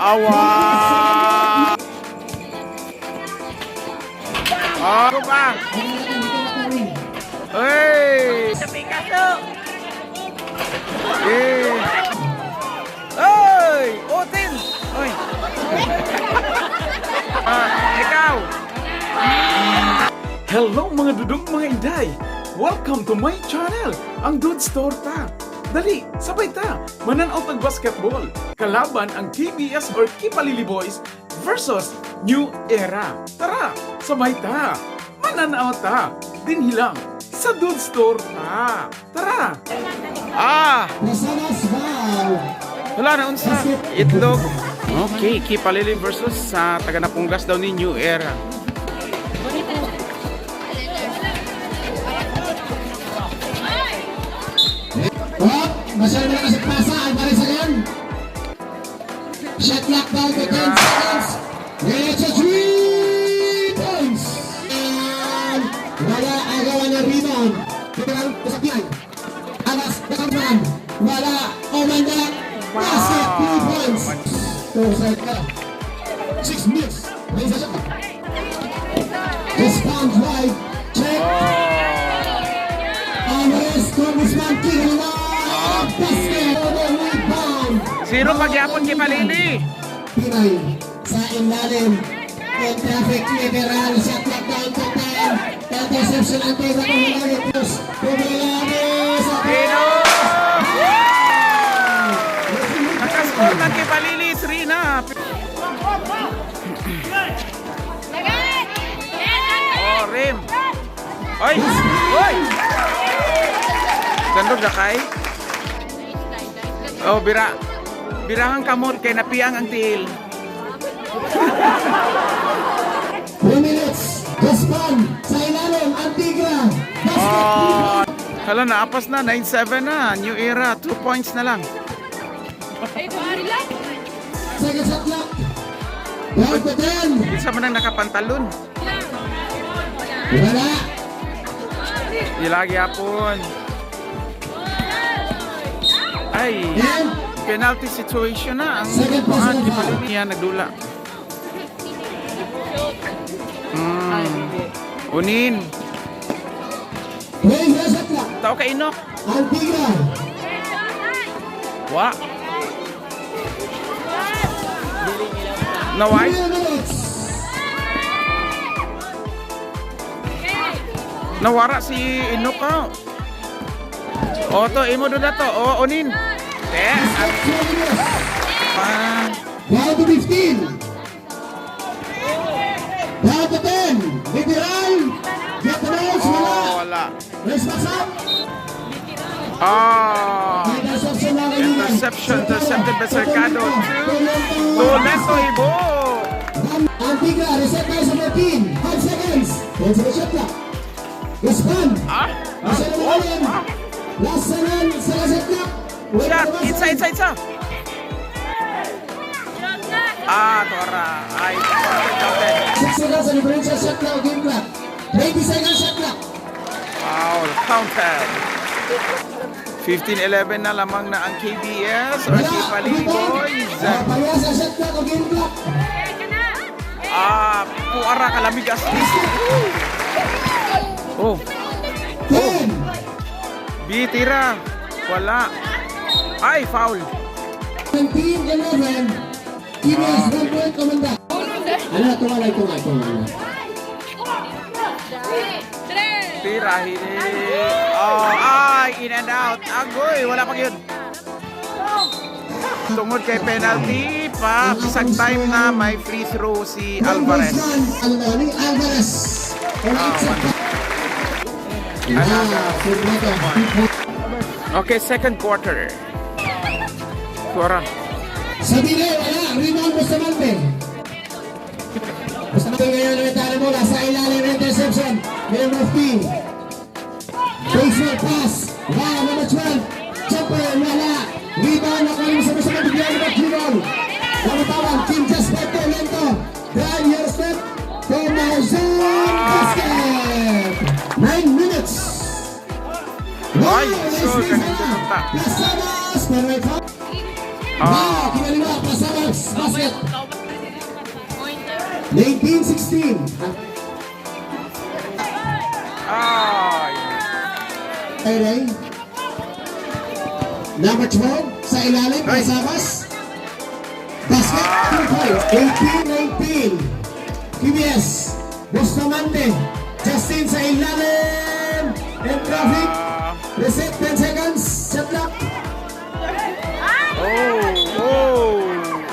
Awa! Oh, ako pa! Hey! Eh! Oy! Otin! Oy! Ah, ikaw! Hello, mga dudong, mga inday! Welcome to my channel, ang Dudes Torta! Dali, sabay ta! Mananaw tag basketball! Kalaban ang KBS or Kipalili Boys versus New Era. Tara, sabay ta! Mananaw ta! Dinhi lang sa Dudes Torta! Tara! Ah! Rosales, foul. Wala na unsa. Itlog. Okay, Kipalili versus sa taga Napunggas daw ni New Era. Up, masyado na kasi pasa. Alvarez again. Shot clock down to 10 seconds. It's a 3 points. And wala, agawan ng rebound. Literal sa PI. Alas, nakaman. Wala. Omanda. Basket, 3 points. Two side ka. 6 minutes. Raise the shot. Respond right. Check. Alvarez, Congressman Kiriwa. Basket. The rebound. Zero pagyapon, Kipalili. Pinay sa ilalim. In traffic, literal. Shot clock down to 10. Interception ang Tega Tumilari. Tumilari sa Zero! Nakascore ng Kipalili, 3 na. Oh, rim. Oy! Oy! Sandog na kay? Oh, bira. Birahang kamot kay napiang ang tiil. 3 minutes. Gaspon sa ilalim. Antigra. Basket. Oh, hala, naapas na. 9-7 na. New Era. 2 points na lang. Second shot clock. Down to 10. Isa man ang nakapantalon. Wala. Ilagi hapon. Ay, And penalty situation na. Ang Second personal foul. Kipalili niya nagdula. Unin. Raise the shot clock. Tao ka inok. Antigra. Wa. Naway? 3 minutes. Nawara si Inok ka. O to, imo doon na to. O, unin. Eh, at, 2 minutes. ah, Down to 15. Down to 10. Literal. Get the balls. Oh, Wala. Wala. Raise back up. Ah. Interception, mga kaibigan. Interception, intercepted by Cercado. Toledo. Toledo Ibo. Antigra, reset tayo sa 14. 5 seconds. 10 seconds shot clock. Respond. Ah. Masyado Oh, malalim. ah. Last 7 seconds shot clock. Wait Shot. for the Itsa, itsa, itsa. Ah, Tora. Ay, counted, counted. 6 seconds ang differential shot clock, game clock. 20 seconds shot clock. Foul. Counted. 15-11 na lamang na ang KBS or Wala. Kipalili Boys. Ah, parehas ang shot clock o game clock. Ah, puara kalamig as this. Oh, 10. B tira. Wala. Ay, foul. 17-11. KBS, 1 point komanda. Ano, tungalay, tungalay, tungalay. Tira, hindi. Oh, ay, in and out. Agoy, wala pa yun. Tungod kay penalty pa, bisag time na may free throw si Alvarez. Alvarez. Alvarez. Ah, Ah, Kompleto. Okay, second quarter. Tuara. Sabine, wala. Rebound, Bustamante. Bustamante ngayon ang talo bola sa ilalim, interception. Number 15. Baseball pass. Wow, number 12. Jumper, wala. Rebound, nakuha mo sa Bustamante. Bigyan number 3. Lamitawan, Kim Jasper Tolento. Drive your step. Tomazon basket. 9 minutes. Wow, Ay, so, nice ganito na. ta. Plazadas, pero may foul. Ah. Wow, kinaliwa, Plazadas. basket. 19-16. Ay. Ray. Number 12, sa ilalim, Ay. Kasabas. Basket, 2 points. 18-19. QBS, Bustamante. Justin sa ilalim. In traffic. Reset 10 seconds. Shot clock. Oh.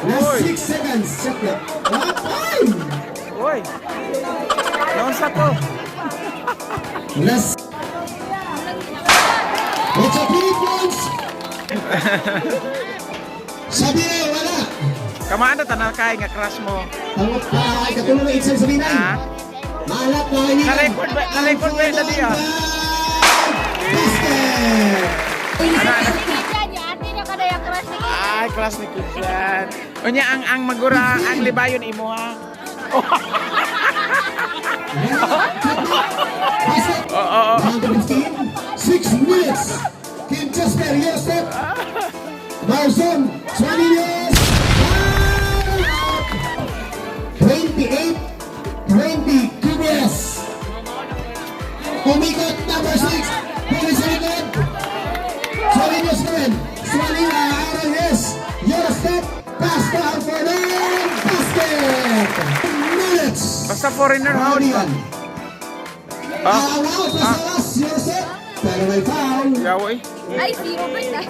Last Oy. 6 seconds. Shot clock. Ay! Oy. Naunsa to? Last. It's a 3 points. Sabina, wala. Kamaan na tanan kay nga crush mo. Tawag pa ay katulong na Itzel Sabina. Ha? Maalat na kaibigan. Na-record ba dali ah? Basket! Ano, ano? Ate niya kada yung crush ni Ay, crush ni Kidjan. Unya ang magura ang libayon imo ha. Basket! Oo. Round to 15. 6 minutes. Kim Chester, yes step. Marson, 20 years. 28-20, QBS. Umikot number 6. Puli sa likod. Sualinos pa rin. Sualina, Aaron, yes. Your step. Pass to Alfredo. Basket. Minutes. Basta foreigner how Radian. Ah. Ah, wow, Plazaras, your step. Pero may foul. Yaw eh. Ay, si Robert ah.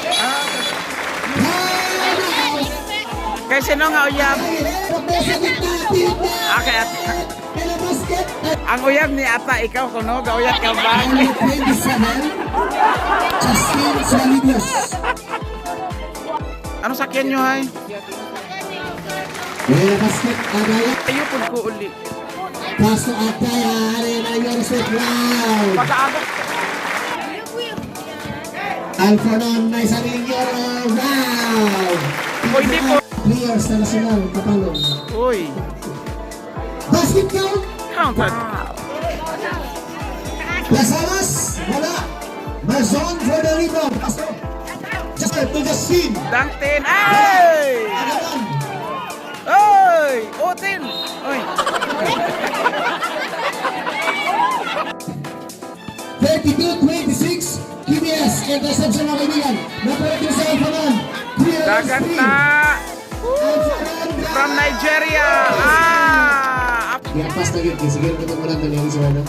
Foul. Kay sino nga uyab? Sa gitna, tignan. Okay, at Pero basket. ang uyab ni ata ikaw kuno gauyab ka ba? Number 27, Justin Salinas. Ano sakyan nyo hay? Pero basket, Agaya. Ayo pud ko uli. Pass to Agaya. Arena, your step. Wow. Pagkaago. Alfonon, nice ang Wow. Pwede po. Players na national, kapalong. Uy, Basket count. Counted. Lasamas, wala. Marzon for the rebound. Pass to. Justin to Justin. Dangtin. Ay! Agawan. Oy! Otin! Oy! 32-26. QBS. Interception, mga kaibigan. Napalit sa Alfonon. Dagan ta! From Nigeria! Ah! Yeah, pass na yun. Sige, kita mo lang dali sa ano.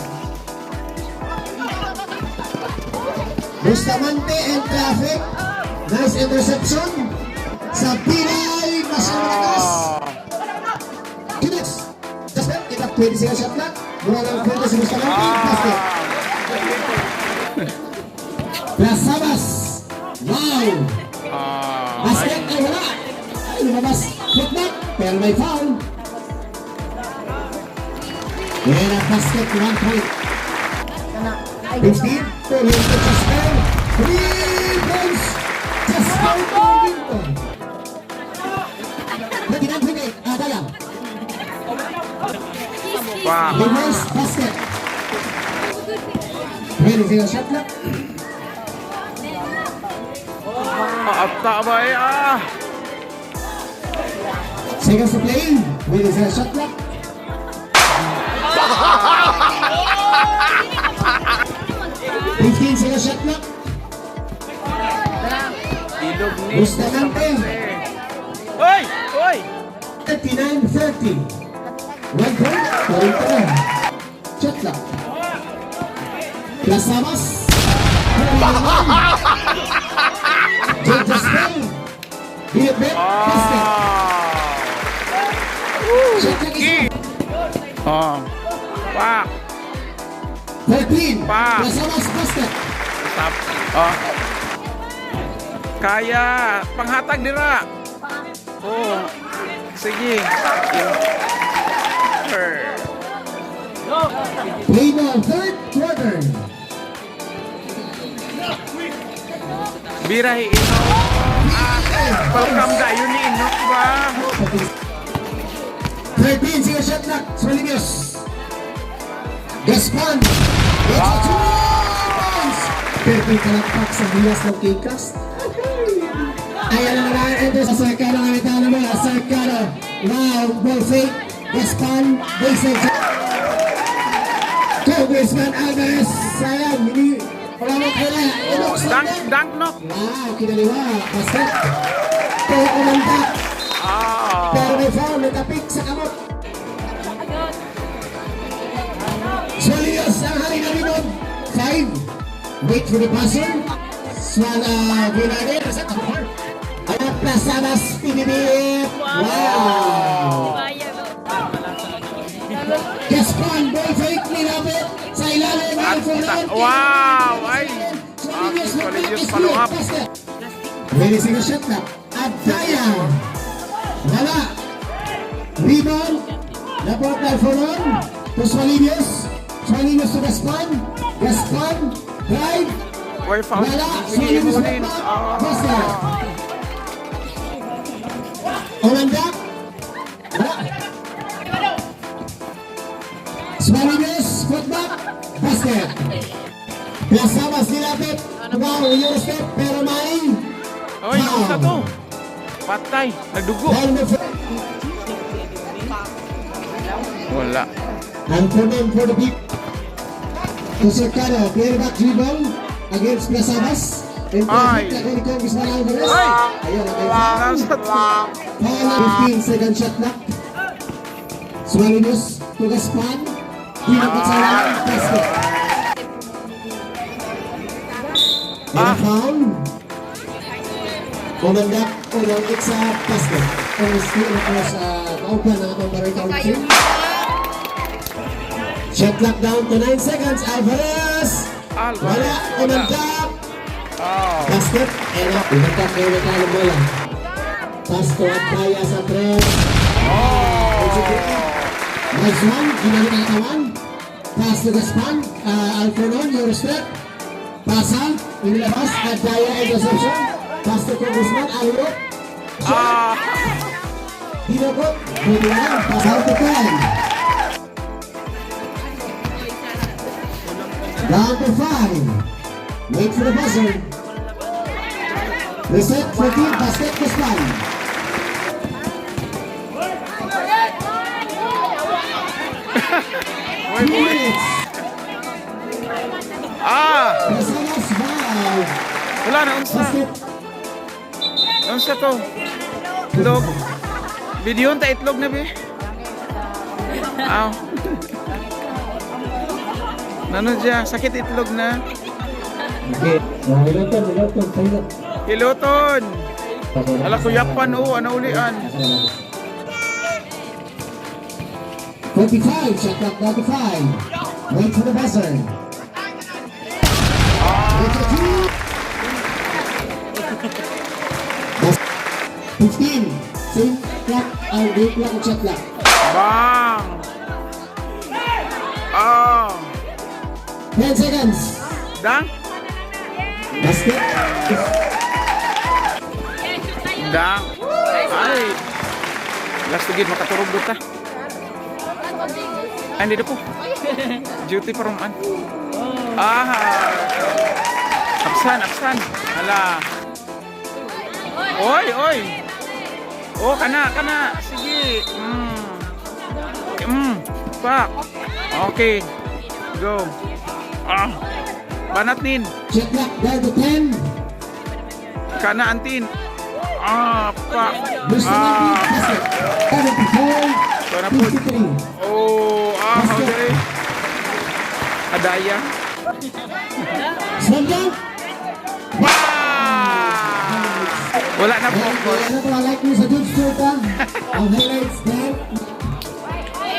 Bustamante and traffic. Nice interception. Sa Pinay, masyadong malakas. QBS. Just ito, 20 seconds shot clock. Mula ng punto si Bustamante. Basket. Las. Wow! Ah! Basket ay wala. Ay, lumabas. Footnote. Pero may foul. Yan ang basket, 1 point. 15 to Linton Jasper. 3 points. Jasper to Linton. 39-28. Adaya. Wow! Reverse basket. 20 seconds shot clock. Ata ba eh? Ah! Seconds to play. 20 seconds shot clock. 15 seconds shot clock. Ilog ni Bustamante. Oy! Oy! 39-30. 1 point. 49. Shot clock. Plazamas. Jay Jasper. Bilibet. Basket. Ah! Shot clock is Oh. Pak! 13. Pa. Plazamas basket. Stop. Oh. Kaya panghatag dira. Oh. Sige. Her. Play ball, third quarter. Birahi ino. Ah, welcome dayon ni Inok ba? 13 second shot clock. Sualimios. Gaspon. It's a 2 points. 13 kalakpak sa bilas ng K-Cast. Ayan na naman, enter sa Cercano. Ang ito naman, Cercano. Wow, ball fake. Gaspan, baseline. Congressman Alvarez. Sayang, hindi. Wala mo kaila. Inok sa Dunk, dunk no. Wow, kinaliwa. Basket. Pero kumanta. Ah. Pero may foul, may tapik sa kamot. Sualios ang hari ng rebound. 5. Wait for the passer. Swala Velarde. Ayan, Plazamas, PBB. Wow! Gaspan, ball fake, nilapit. Sa ilalim, At, Alfonso. wow! Ay! Sualios follow up. Ready, single shot na. Adaya. Wala. Rebound. Napot na Alforon. To Sualinios. Sualinios to Gaspan. Gaspan. Drive. Way foul. Wala. Sige, Sualinios imunin. back. Ah. Basket. Omandak. Wala. Sualinios. Foot back. Basket. Plazamas nilapit. Wow, Eurostep. Pero may Oy, nausa to. Patay. Nagdugo. Down the front. Wala. And for them, for the big. To Cercano, clear back dribble against Plazamas. And Ay. traffic na ni Congressman Alvarez. Ay! Ayun, okay. Foul. Nausa to. Foul, 15-second shot clock. Sualinus to Gaspan. Pinakot sa lalim, basket. And a foul. Umandak, unang sa basket. Ang steal across kaupan ng atong Barangay Council. Shot clock down to 9 seconds. Alvarez! Alvarez. Wala. Wala. Umandak. Oh. Basket. And up. Umandak kayo natalo bola. Pass to Ataya sa tres. Oh. Nice one. Ginamit ang katawan. Pass to Gaspan. Alfernon, your step. Pasa. Inilabas. Adaya interception. Pass to Congressman. Ayot. Ah. Dinukot. Pwede lang. Pass out to 10. Down to 5. Wait for the buzzer. Reset for team. Basket Gaspan. Way 2 boy. minutes. Ah. Plazamas, wow. Wala na unsa. Basket. Unsa to? Itlog. Video ta itlog na be. Aw. Nano siya, sakit itlog na. Okay. Hiloton, hiloton, pilot. Hiloton. Ala kuyapan oh, ano ulian. 45, shot clock 95. Wait for the buzzer. Wait for two. 15. Same clock, ang game clock at shot clock. Bang. Ah. 10 seconds. Dang. Basket. Dang. Ay. Last gid makaturog do ta. Ay, hindi po. Duty pa ruman. Ah. Absan, absan. Hala. Oy, oy. Oh, kana, kana. Sige. Pak. Okay. Go. Ah. Banat nin. Shot clock down to 10. Kana antin. Ah, pak. Bustamante, Ah. basket. 74, Ito na po. 53. Oh, ah, okay. Adaya. Slam dunk. Wow! Wala na focus. Ano pa like nyo sa Dudes Torta? Ang highlights there.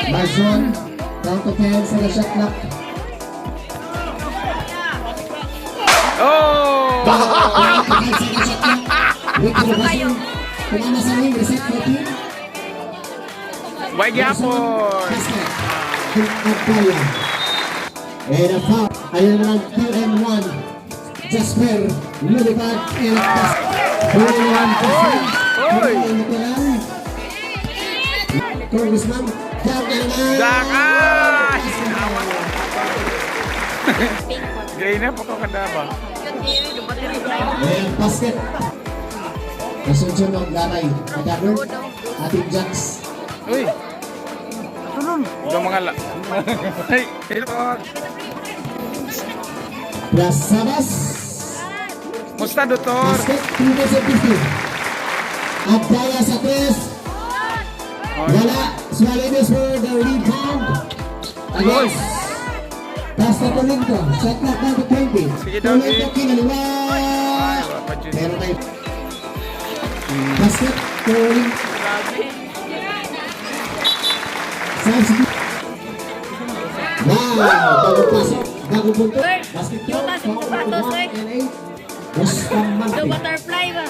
Marjon, down to 10 sa the shot clock. Oh! Down to 10 sa the shot clock. Wait for the buzzer. Tumama sa ring, reset 14. Way gyapon. Basket. Agpaya. And a foul. Ayun naman, 2 and 1. Jasper, lumipad, and a pass. 41 Oy! Oy! Congressman, down na naman. Dak! Ah! Gay na po ko kada ba? And basket. Asunsyon ng Garay. Adagger. Ating Jax. Uy. Tulon. Yung mga la. Ay, ito. Plus Sabas. Musta, doktor? Basket, 2 minutes and 50. Abdala sa tres. Wala. Suarez for the rebound. Against. Pasta Torinto. Shot clock down to 20. Sige daw, Torinto eh. kinaliwa. Ay, wala pa dyan. Meron tayo. Basket, Torinto. Substitute. Wow! Bagong pasok. Bagong punto. Basket Yung count. kasi mga patos, eh. Bustamante. The butterfly ba?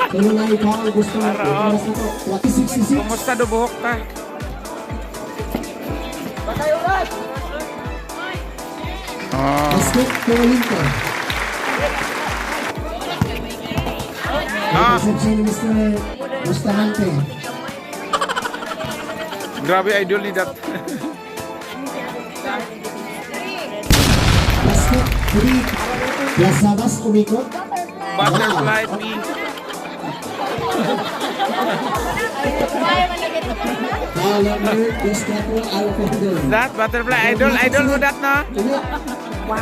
Tuloy na ikaw, Bustamante. Ara, oh. Oras na to. 66. Kumusta do buhok ta? Oh. Basket, Torinto. Ah. Interception ni Mr. Bustamante. Grabe idol ni dat. Basket, 3. Las umikot. Butterfly pink. Foul number, Gustavo Alfonso. That butterfly idol, idol mo dat no? Wow.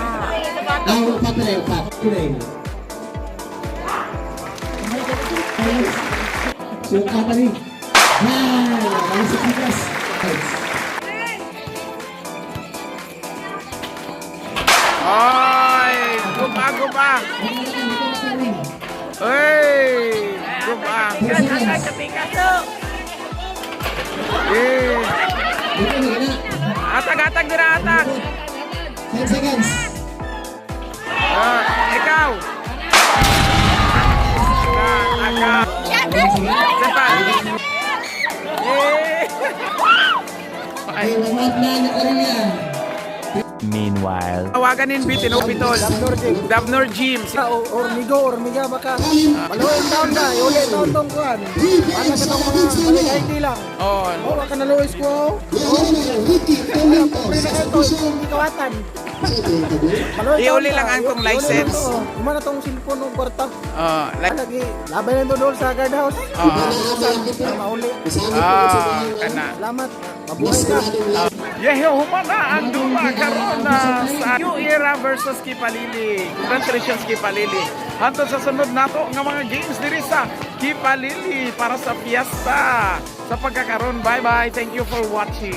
Ah, upat na upat. Today. So, company. Wow! Ang sa Pikas. Oy, guba guba. Oy, guba. Eh, Dito na na. Atag atag dira atag. 10 seconds. Ah, ikaw. Aga, aga. Sepa. Eh. Okay, 1-9 na Korea. Meanwhile. Tawagan nin bitin o pitol. Dabnor Gym. Ormigo, ormiga baka. Maluoy taon na, iuli taon tong kuan. Para ka tong mga balik ID lang. Oh, Oh, waka na luoy ko. Pre na kayo to, hindi kawatan. Maluoy taon Iuli ka, lang ang tong iuli lang license. to, oh. Uma na tong cellphone og kwarta. Oh, like Lagi, labay na to doon sa guardhouse. ah, Para mauli. ah, kana. Salamat. Mabuhay ka. Yehe, humana ang duma karon na sa New Era versus Kipalili. Congratulations, Kipalili. Hantod sa sunod nato nga mga games diri sa Kipalili para sa fiesta. Sa pagkakaroon, bye-bye. Thank you for watching.